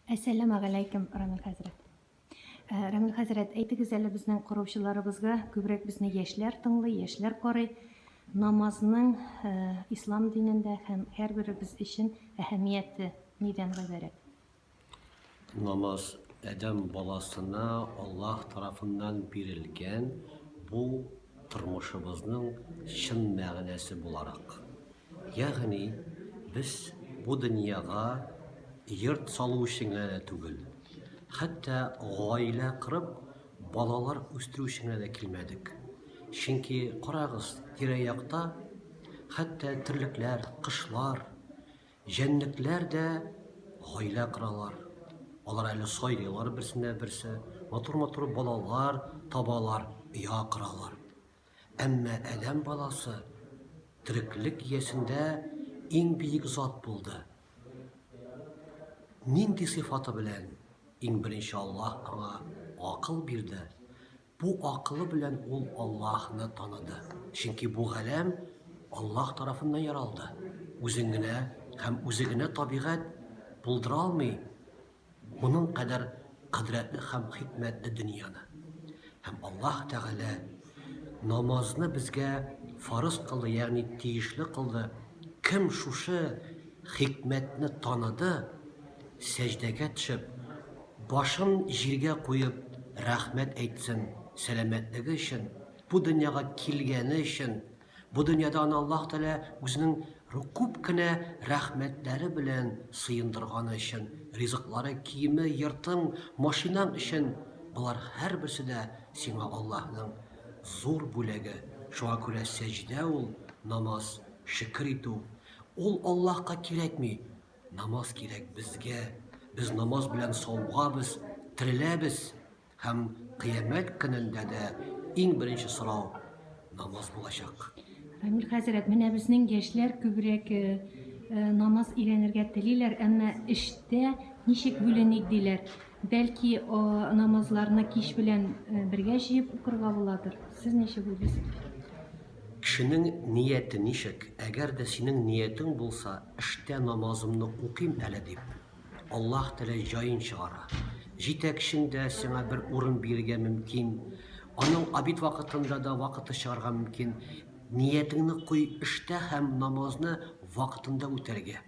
Әссәламәгаләйкем, Рамил хәзрәт. Э, Рамил хәзрәт, әйтегез әле безнең караучыларыбызга, күбрәк безне яшьләр тыңлый, яшьләр карый. Намазның э, ислам динендә һәм һәрберебез өчен әһәмияте нидән гыйбарәт? Намаз адәм баласына Аллаһ тарафыннан бирелгән бу тормышыбызның чын мәгънәсе буларак. Ягъни без бу дөньяга йорт салу өчен генә дә түгел, хәтта гаилә корып, балалар үстерү өчен генә дә килмәдек. Чөнки, карагыз, тирә-якта хәтта терлекләр, кошлар, җәнлекләр дә гаилә коралар. Алар әле сайлыйлар берсенә берсе, матур-матур балалар табалар, оя коралар. Әмма адәм баласы тереклек иясендә иң бөек зат булды. Нинди сыйфаты белән? Иң беренче Аллаһ аңа акыл бирде. Бу акылы белән ул Аллаһны таныды. Чөнки бу галәм Аллаһ тарафыннан яралды. Үзен генә һәм үзе генә табигать булдыра алмый. Моның кадәр кодрәтле һәм хикмәтле дөньяны. Һәм Аллаһ Тәгалә намазны безгә фарыз кылды, ягъни тиешле кылды. Кем шушы хикмәтне таныды, сәҗдәгә төшеп, башын җиргә куеп, рәхмәт әйтсен, сәламәтлеге өчен, бу дөньяга килгәне өчен, Бу дөньяда аны Аллаһ Тәгалә үзенең күп кенә рәхмәтләре белән сыендырганы өчен, ризыклары, киеме, йортың, машинаң өчен, болар һәрберсе дә сиңа Аллаһның зур бүләге. Шуңа күрә сәҗдә ул, намаз, шөкер итү. Ул Аллаһка кирәкми, намаз кирәк безгә. Без намаз белән савыгабыз, тереләбез. Һәм Кыямәт көнендә дә иң беренче сорау намаз булачак. Рамил хәзрәт, менә безнең яшьләр күбрәк э, э, намаз өйрәнергә телиләр, әмма эштә ничек бүленик диләр. Бәлки намазларны кич белән э, бергә җыеп укырга буладыр. Сез ничек уйлыйсыз? Кешенең нияте ничек? Әгәр дә синең ниятең булса, эштә намазымны укыйм әле дип, Аллаһ Тәгалә җаен чыгара. Җитәкчең дә сиңа бер урын бирергә мөмкин. Аның обед вакытында да вакыты чыгарга мөмкин. Ниятеңне куй эштә һәм намазны вакытында үтәргә.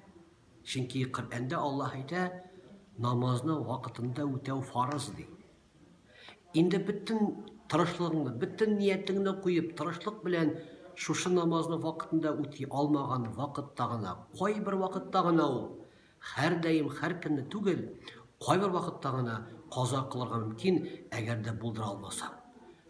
Чөнки Коръәндә Аллаһ әйтә, намазны вакытында үтәү фарыз ди. Инде бөтен тырышлыгыңны, бөтен ниятеңне куеп, тырышлык белән шушы намазны вакытында үти алмаган вакытта гына, кайбер вакытта гына ул, һәрдаим, һәр көнне түгел, кайбер вакытта гына каза кылырга мөмкин, әгәр дә булдыра алмасаң.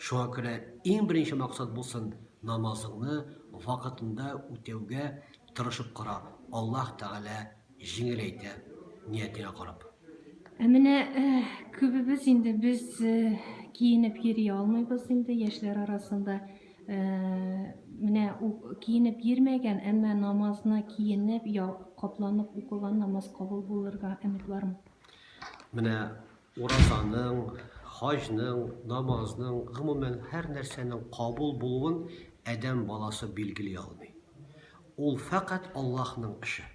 Шуңа күрә иң беренче максат булсын, намазыңны вакытында үтәүгә тырышып кара, Аллаһ Тәгалә җиңеләйтә, ниятеңә карап. Ә менә күбебез инде без киенеп йөри алмыйбыз инде яшьләр арасында. Менә киенеп йөрмәгән, әмма намазны киенеп, капланып укыган намаз кабул булырга өмет бармы? Менә уразаның, хаҗның, намазның, гомумән һәр нәрсәнең кабул булуын адәм баласы билгели алмый. Ул фәкать Аллаһның эше.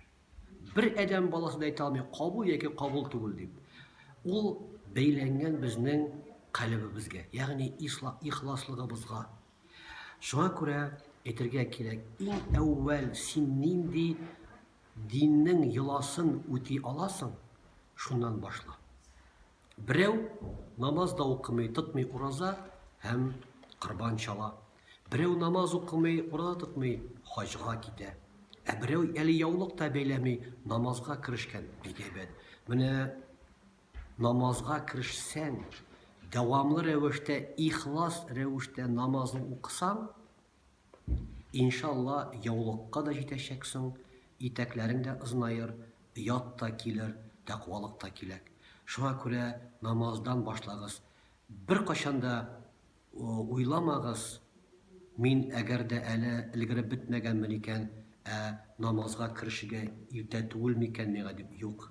Бер адәм баласы да әйтә алмый, кабул яки кабул түгел дип. Ул бәйләнгән безнең калебебезгә, ягъни ихласлыгыбызга. Шуңа күрә әйтергә кирәк, иң әүвәл син нинди диннең йоласын үти аласың, шуннан башла. Берәү намаз да укымый, тотмый ураза һәм корбан чала. Берәү намаз укымый, ураза тотмый, хаҗга китә. Ә берәү әле яулык та бәйләми, намазга керешкән. Бик әйбәт. Менә намазга керешсәң, дәвамлы рәвештә, ихлас рәвештә намазны укысаң, Иншалла, яулыкка да җитәчәксең, итәкләрең дә озынаер, оят та килер, тәкъвалык та киләк. Шуңа күрә намаздан башлагыз. Беркайчан да уйламагыз, мин әгәр дә әле өлгереп бетмәгәнмен икән, ә намазга керешергә иртә түгел микән миңа дип, юк.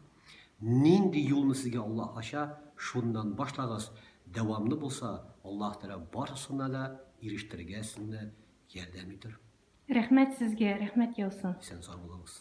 Нинди юлны сезгә Аллаһ ача, шуннан башлагыз, дәвамлы булса, Аллаһ Тәгалә барысына да ирештерергә сезне ярдәм итер. Рәхмәт сезгә, рәхмәт яусын. Исән-сау булыгыз.